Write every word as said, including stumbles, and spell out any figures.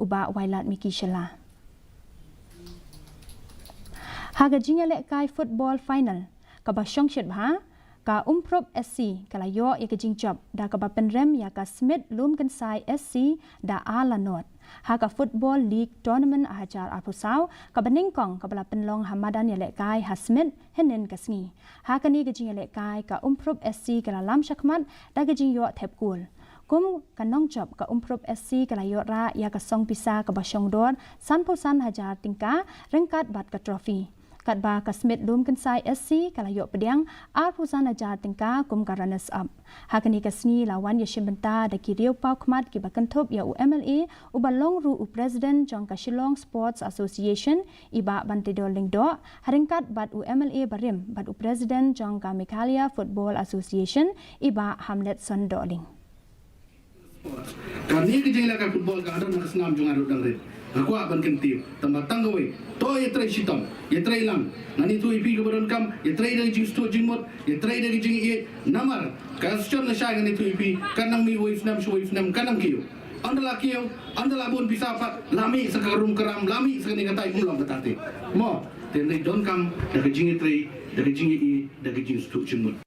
u Bah Wailadmiki Shylla. Ha ka jingïalehkai football final kaba shongshit bha, ka Umphrup S C ka la ïoh ïa ka jingjop da kaba pynrem ïa ka Smit Lumkynsai S C da ar la nod ha ka Football League Tournament ar hajar arphew saw, kaba nyngkong kaba la pynlong ha madan ïalehkai ha Smit hynnin ka sngi. Ha kane ka jingïalehkai, ka Umphrup S C ka la lam shakhmat da ka jingïoh thep kol. Kum ka nongjop, ka Umphrup S C ka la ïoh rah ïa ka song pisa kaba shongdor sanphew san hajar tyngka ryngkat bad ka trophy. Katba ka Smit Lumkynsai S C ka la ïoh pdiang arphew san hajar tyngka kum ka runners up. Ha kane ka sngi la wan ïashim bynta da ki riewpawkhmat kiba kynthup ïa u M L A, uba long ruh u President jong ka Shillong Sports Association, i Bah Bantedor Lyngdoh, ha ryngkat bad u M L A barim bad u President jong ka Meghalaya Football Association, i Bah Hamletson Dohling. Kane ka jingïalehkai football ka don ha ka snam jong nga ruh dang rit. Nga kwah ban kyntiew, tang ba tang kawei, to ïatrei shitom, ïatrei lang. Ngan ïathuh ïa phi kaba donkam, ïatrei da ka jingsngewthuh jingmut, ïatrei da ka jingïeit, namar ka session lashai ngan ïathuh ïa phi, kan nang mih wei u snem sha wei u snem, kan nang kiew. Ynda la kiew, ynda la bun pisa pat, la mih sa ka rum ka ram, la mih sa kane katai, ym long kata te. Mo, te ngi donkam da ka jingïatrei, da ka jingïeit, da ka jingsngewthuh jingmut.